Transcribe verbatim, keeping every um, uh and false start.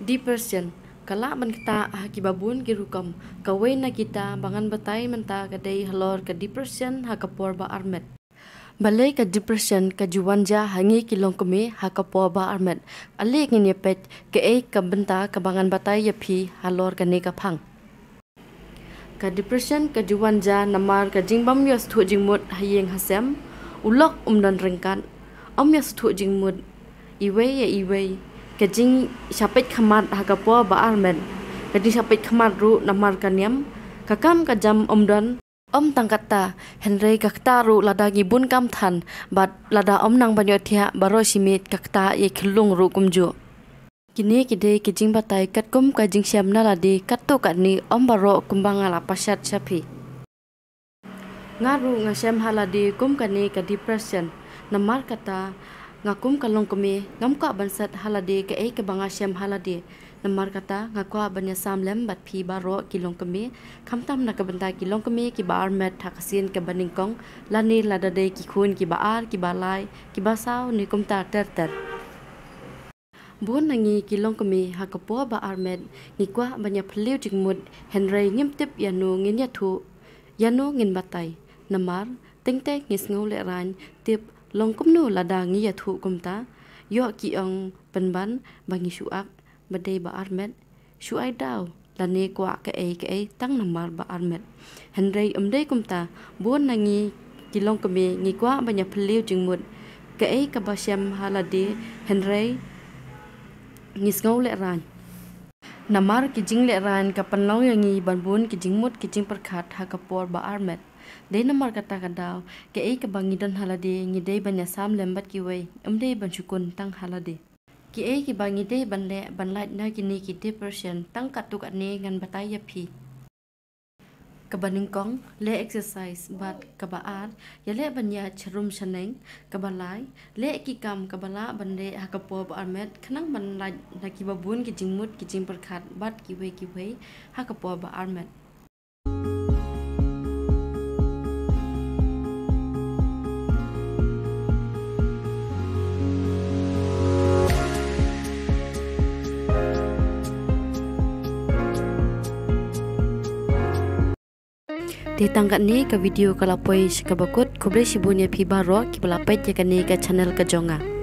Depression ka lah ban ktah ha kiba bun ki rukom. Kawei na kita ba ngan batai mynta ka dei halor ka depression ha ka por ba armet. Balei ka depression ka ju wan ja ha ngi ki longkmie ha ka por ba armet? Ale ngin ïa peit kaei ka bynta kaba ngan batai ïa phi halor kane ka phang. Ka depression ka ju wan ja namar ka jingbym ïoh sngewthuh jingmut ha ïing ha sem. U lok um don ryngkat, ym ïoh sngewthuh jingmut iwei ïa iwei. Ka jingshah peit khmat ha ka por ba armet, ka jingshah peit khmat ruh namar ka niam. Ka kam ka jam um don. Ym tang katta, hynrei ka ktah ruh lada ngi bun kam than, bad lada ym nang ban ïohthiah baroh shi miet ka ktah ïa ki khyllung ruh kumjuh. Kine ki dei ki jingbatai katkum ka jingshem na lade katto katne, ym baroh kumba nga la pashat sha phi. Nga ruh nga shem ha lade kum kane ka depression. Namar kata nga kum ka longkmie ngam kwah ban set ha lade kaei kaba nga shem ha lade. Namar kata nga kwah ban ïasam lem bad phi baroh ki longkmie, khamtam na ka bynta ki longkmie kiba armet ha ka sien kaba nyngkong, lane lada dei ki khun kiba ar, kiba lai, kiba saw ne kumta ter ter. Bun na ngi ki longkmie ha ka por ba armet ngi kwah ban ïa phylliew jingmut, hynrei ngim tip ïano ngin ïathuh, ïano ngin batai. Namar teng teng ngi sngew lehraiñ, tip long kumno lada ngi ïathuh kumta, ïoh ki ong pynban ba ngi shu ak ba dei ba armet, shu ai daw lane kwah kaei kaei tang namar ba armet. Hynrei ym dei kumta, bun na ngi ki longkmie ngi kwah ban ïa phylliew jingmut kaei kaba shem ha lade, hynrei ngi sngew lehraiñ. Namar ki jinglehraiñ ka pynlong ïa ngi ban bun ki jingmut ki jingpyrkhat ha ka por ba armet. Dei namar kata ka daw kaei kaba ngi don ha lade ngi dei ban ïasam lem bad kiwei, ym dei ban shu khun tang ha lade. Kiei kiba ngi dei ban leh ban lait na kine ki depression tang katto katne ngan batai ïa phi. Kaba nyngkong, leh exercise, bad kaba ar, ïaleh ban ïaid sharum shaneng. Kaba lai, leh ki kam kaba lah ban leh ha ka por ba armet khnang ban lait na kiba bun ki jingmut ki jingpyrkhat bad kiwei kiwei ha ka por ba armet. Te tang katne ka video ka la poi sha kaba kut. Khublei shibun ïa phi baroh kiba la peit ïa kane ka channel ka jong nga.